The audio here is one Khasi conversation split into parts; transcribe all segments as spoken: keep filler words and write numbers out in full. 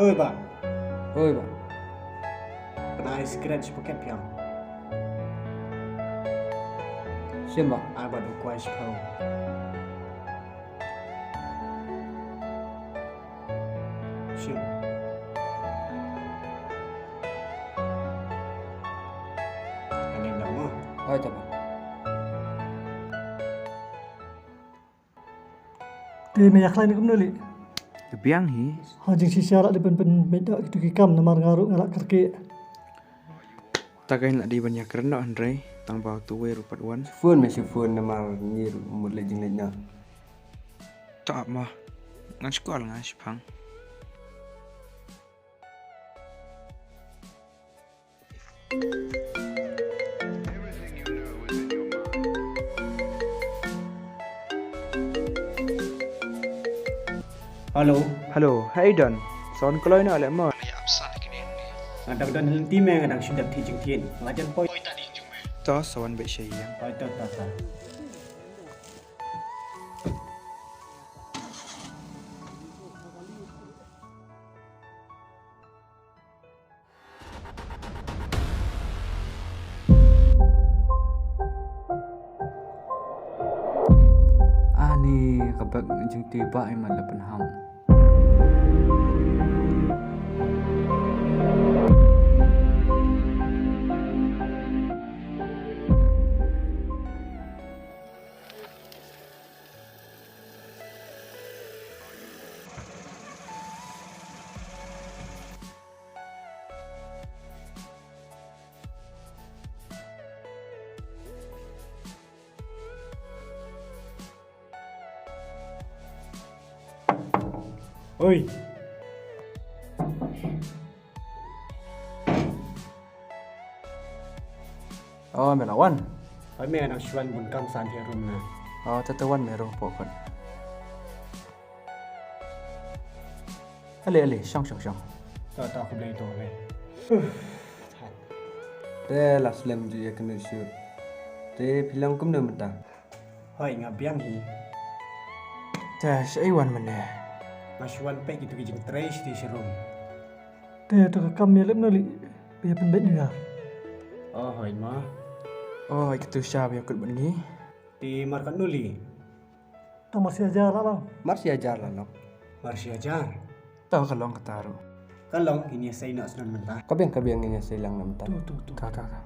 Oi ba. Oi ba. Pynai sikret shi paket phi ong. Shim ba. Ai ba dei kwai shiphew. Shim. Kane dah mo. Oi ta ba. Te me ïa khlaiñ kumno lei? Ka biang hi. Ha jingshisha la dei ban pynbeit da kitu ki kam namar nga ruh nga la kyrkieh. Ta ka la dei ban ïakren noh hynrei tang ba utu uwei ruh pat wan. Phone me shi phone namar ngi ruh mut leit jingleit noh. Ta ap ma. Ngan scroll nga shiphang. Hello. Hello, hey Don. Son kloi na le mo. Nga dang don lynti me, nga dang shu dep thied jingthied. Nga jan poi. To son beit sha ïing. Poi to to to. Ani ka bag jingtei ba i man la pynham. Oi. Oh, me la wan. Oi, me nang shuan bun kam san hi room na. Oh, te te wan me room pokon. Ale, ale, shong, shong, shong. Ta, ta, khublei to, ale. Te la slem ju ïa kynduh shuh. Te phi long kumno mynta? Hoi, nga biang hi. Te shaei wan mynne? Nga shu wan peit kitu ki jingtrei sha room. Te to ka kam ïa lep na li. Ïa pynbeit ni ya. Oh, hoi ma. Oh, hoi kitu sha ïa kut mynne. Te mar katno li? To mar shi hajar la long. Mar shi hajar la long. Mar shi hajar. To ka long kata ruh. Ka long, ngin ïa sei noh shuwa mynta. Ka biang, ka biang, ngin ïa sei lang noh mynta. To, to, to. Ka, ka, ka.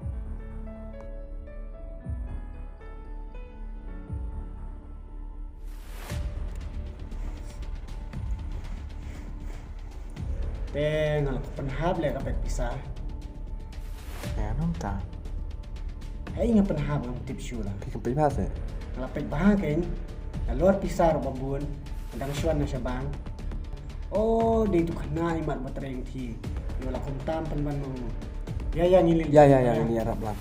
Te nga la pynhap leh ka peit pisa. Em, mynta. Hei, nga pynhap, ngam tip shuh la. Phi kam peit bha se? Nga la peit bha kein. Nga lor pisa ruh ba bun. Nga dang shuwa na sha bank. Oh, dei tu khynnah i mat ba trei jingthied. Ïoh la kumta pynban mo. Ïa, ïa, ngi leit. Ïa, ïa, ïa, ngi ïarap lang.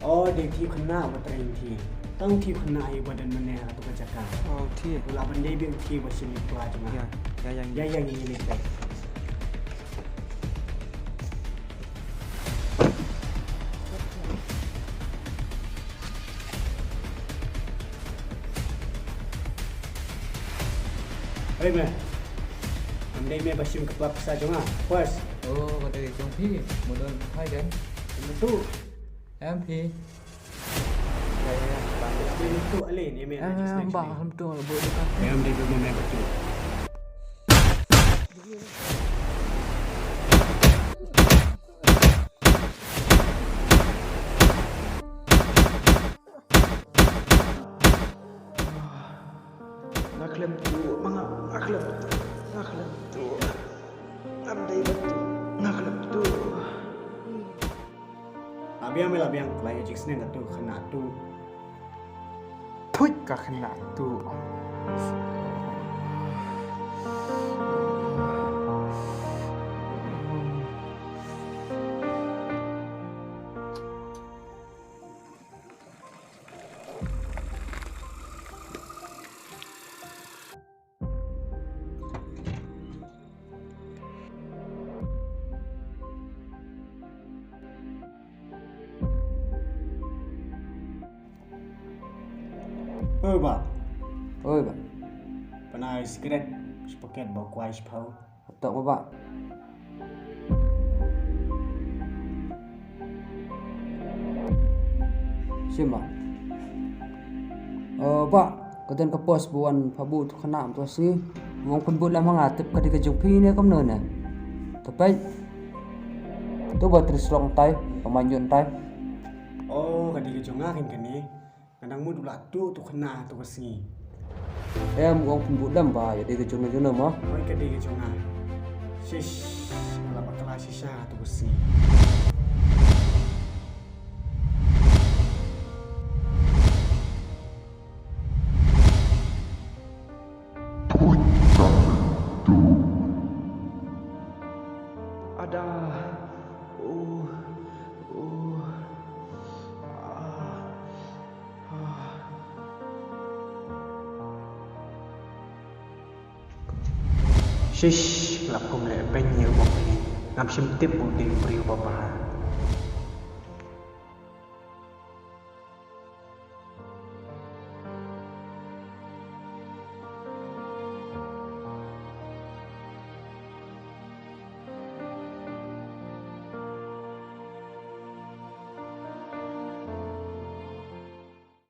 Oh, dei u khynnah ba trei jingthied. Tang u khynnah ïa ba don mynne ha tu ka jaka. Oh, u khynnah. U la ban dei beit u khynnah ba shim ïa u kpa jong nga. Ïa, ïa, ïa. Ïa, ïa, ïa, ïa, ïa. Hei me. Am dei me ba shim ka pla pisa jong nga. First. Oh, ka dei jong phi. Model hai kan. Em tu. Em phi. Ya, ya, ya. Em tu ale ni me. Em ba, em tu, bu, bu. Em dei me ba tu. Nga khlem tuh, ma nga, nga khlem tuh, nga khlem tuh. Ngam dei ban tuh, nga khlem tuh. La biang me la biang, la ïa jingsneng katu khynnah tu. Phuit ka khynnah tu. Oi, Bah. Oi, Bah. Pynai sikret shi paket ba kwai shiphew. Tok, Bah. Shim, Bah. Eh, Bah, ka don ka post ba wan phabu tu khynnah tu sngi. Wong pynbud lam ha nga, tip ka dei ka jong phi ne kumno ne. Te peit. Tu ba tris rong tai, ka manyun tai. Oh, ka dei ka jong nga kan kane. Nga dang mut u la tuh tu khynnah tu ka sngi. Em, wong pynbud lam ba, ïa dei ka jong nga jong nga ma. Oi, ka dei ka jong nga. Shish, ka la bakla shisha tu ka sngi. Ada. Oh, oh. Ah. Shish, lap kum leh beiñ ïa u bok ni. Ngam shym tip u dei u briew ba bha.